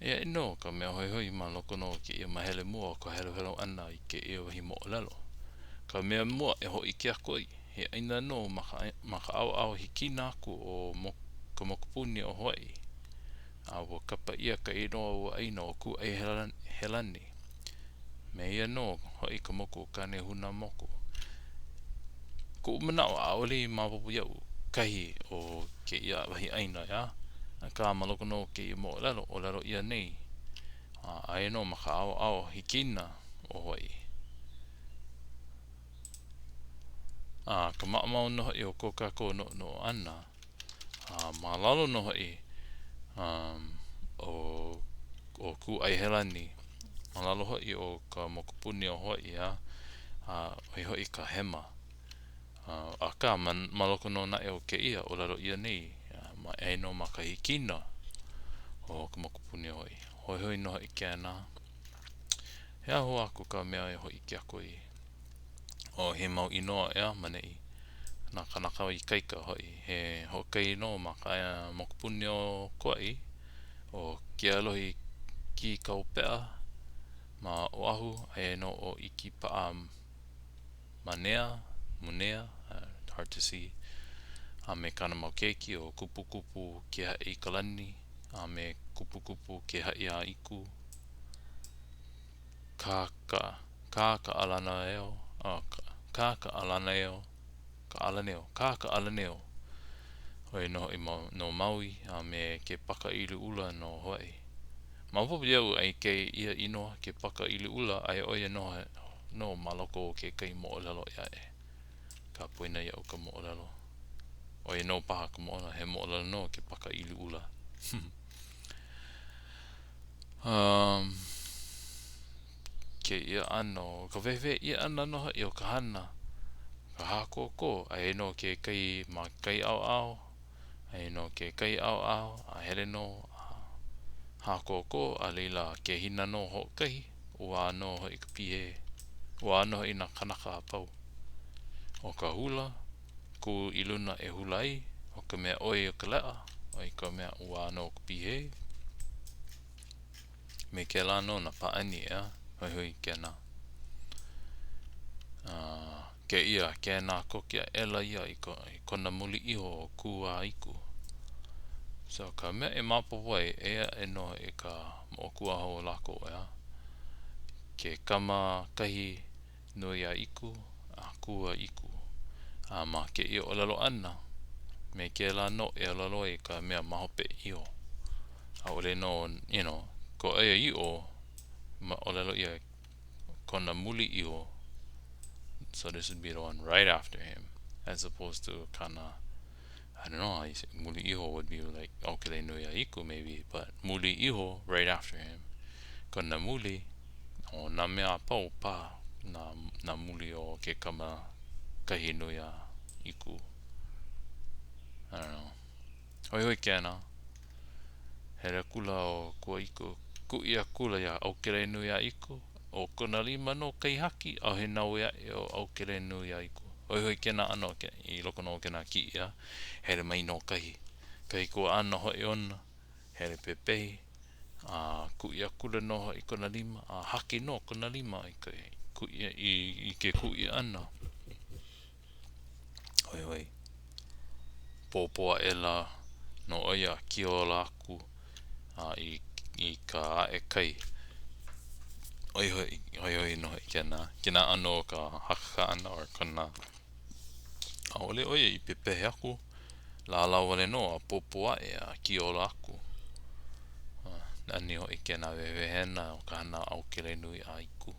Eia aʻe nō ka mea hoihoi ma loko nō o kēia mahele mua o ka heluhelu ʻana i kēia wahi moʻolelo. Ka mea mua e hōʻike aku ai, he ʻāina nō ma ka, ma ka ʻaoʻao hikina aku o ka mokupuni o Hawaiʻi. A ua kapa ʻia ka inoa o ua ʻāina ʻo Kūʻaihelani. Me ia nō hoʻi ka moku o Kānehūnāmoku. Koʻu manaʻo, ʻaʻole i maopopo iaʻu kahi o kēia wahi ʻāina, ʻeā? Akā, ma loko nō o kēia moʻolelo, ʻōlelo ʻia nei, a aia nō ma ka ʻaoʻao hikina o Hawaiʻi. A ka maʻamau nō hoʻi o ko kākou noʻonoʻo ʻana, a ma lalo nō hoʻi um, o, o Kūʻaihelani, ma lalo hoʻi o ka mokupuni o Hawaiʻi, a, a ʻo ia hoʻi ka Hema. A, akā, ma, ma loko nō naʻe o kēia, ʻōlelo ʻia nei, ma, aia nō ma ka hikina o ka mokupuni o Hawaiʻi. Hoihoi nō hoʻi kēnā. He aha hou aku ka mea e hōʻike aku ai? Oh, he mau inoa, ʻeā, ma neʻi. Nā kānaka ikaika hoʻi. He hoʻokahi nō ma ka mokupuni o Kauaʻi, ʻo Kealohi Kīkaupeʻa ma Oʻahu, aia nō ʻo ʻIkipaʻa Manea, Munea, hard to see, a me kāna mau keiki ʻo Kupukupu Kehaʻikalani a me Kupukupu Kehaʻiāiku. Kāka, Kākaʻalanaeo, oh, Kākaʻalaneo, Kaʻalaneo, Kākaʻalaneo, ʻo ia nō hoʻi no Maui a me ke paka ʻiliʻula no Hawaiʻi. Maopopo iaʻu i kēia inoa, ke paka ʻiliʻula, aia ʻo ia nō, nō ma loko o kekahi moʻolelo ʻē aʻe. Akā poina iaʻu ka moʻolelo. ʻO ia nō paha ka moʻolelo, he moʻolelo nō ke paka ʻiliʻula. Um, kēia ʻano, ka wehewehe ʻia ʻana nō hoʻi o ka hana, ka hākōkō, aia nō kekahi ma kekahi ʻaoʻao, aia nō kekahi ʻaoʻao, a hele nō a hākōkō, a laila ke hina nō hoʻokahi, ʻuā nō hoʻi ka pihē, ʻuā nō hoʻi nā kānaka a pau. ʻO ka hula, kū i luna e hula ai, ʻo ka mea ʻoi o ka leʻa, ʻo ia ka mea ʻuā nō ka pihē. Me kēlā nō nā pāʻani, ʻeā? Hoihoi kēnā. A, kēia, kēnā koke aʻela ia i, ko, i kona muli iho o Kūāiku. So, ka mea e maopopo ai, eia aʻe nō i ka moʻokūʻauhau o lākou, ʻeā? Ke kama kahi nui a iku, a kū a iku. A ma kēia ʻōlelo ʻana, me kēlā nō e ʻōlelo ai ka mea ma hope iho. ʻAʻole nō, you know, ka ʻoiaʻiʻo, ma ʻōlelo ʻia kona muli iho. So this would be the one right after him, as opposed to kana, I don't know how you say, muli iho would be like ʻAukelenuiaiku maybe, but muli iho right after him. Kona muli, ʻo nā mea a pau paha nā, nā muli o ke kama kahi nui a iku. I don't know. Hoihoi kēnā. Hele akula ʻo Kuaiku, kuʻi akula iā ʻAukelenuiaiku, ʻo kona lima nō kai haki, ʻaʻohe naue aʻe o ʻAukelenuiaiku. Hoihoi kēnā ʻano i loko nō o kēnā kiʻi, a hele mai nō kahi kaikuaʻana hoʻi ona, hele pepehi, a kuʻi akula nō hoʻi kona lima, a haki nō kona lima i ke kuʻi, i, i ke kuʻi ʻana. Hoihoi. Pōpō aʻela nō ʻo ia a kiola aku a i, i ka aʻe kai. Hoihoi, hoihoi nō hoʻi kēnā, kēnā ʻano o ka hakakā ʻana or kona ʻaʻole ʻo ia i pepehi aku. Lālau wale nō a pōpō aʻe a kiola aku. Nani hoʻi kēnā wehewehena o ka hana a ʻAukelenuiʻāiku.